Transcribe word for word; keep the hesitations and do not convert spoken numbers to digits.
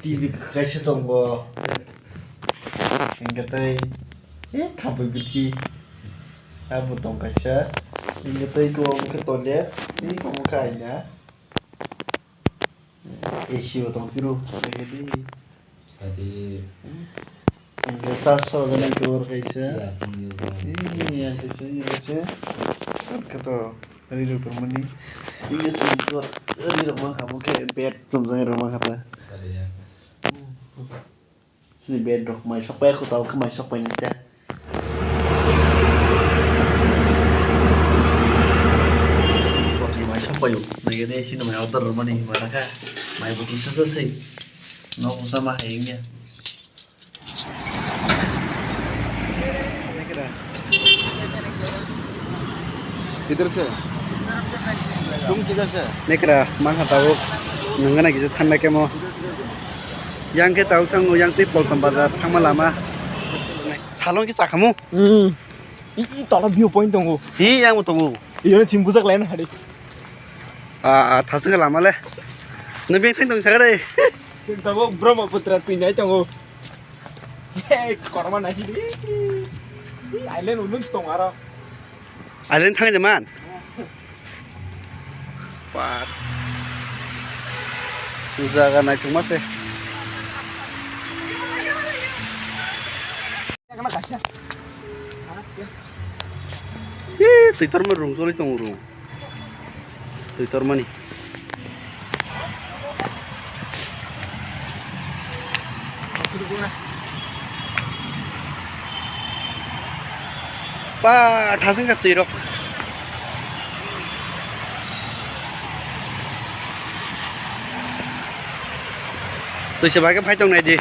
T V kaisa tongo. Hingke tei, eh, thampui bithi. Abo tong kaisa. Hingke tei ko hingke toilet. Tei ko hingke aina. A C bo tong tiro. Hingke tei. Adi. Hingke charge so jani kor kaisa. Ya, hingke. Ini yang kaisa, ini kaisa. Kato. Ri rok tongmani. Inge sini ko ri rok mang kha, bo khe bed chumjak rok mang kha ta. Sini bed rok mai sok pai, kho tao khe mai sok pai ni ta. Mai sok pai o. Nai de sini mai order rok mani mana kha. Mai bo kisa sa sei. No kho sama hai inge. किधर से? तुम किधर से? Nekra, mang kha tabuk. Nangana kisa thanda kemo. Yang khe tabuk thango, yang tei Poltom bazar thangma lama. Salon khe chakhamu? Hmm. I, i tola view point tongo. Hi, yang bo tongo. Iyano sim bujak laina hari. Ah, ah, thasung lama le. Nang beng thang tong sakare. Tabuk Brahmaputra twi nai tongo. Hey, korma nai sidi. Island ulung tong aro. Island thang de man. Pat. Jaga naithokma se. Ih, twi torma rung choli tongo rung. Twi tormani. Ba, thasing kha twi rok. Twi se bai khe phai tong nai di.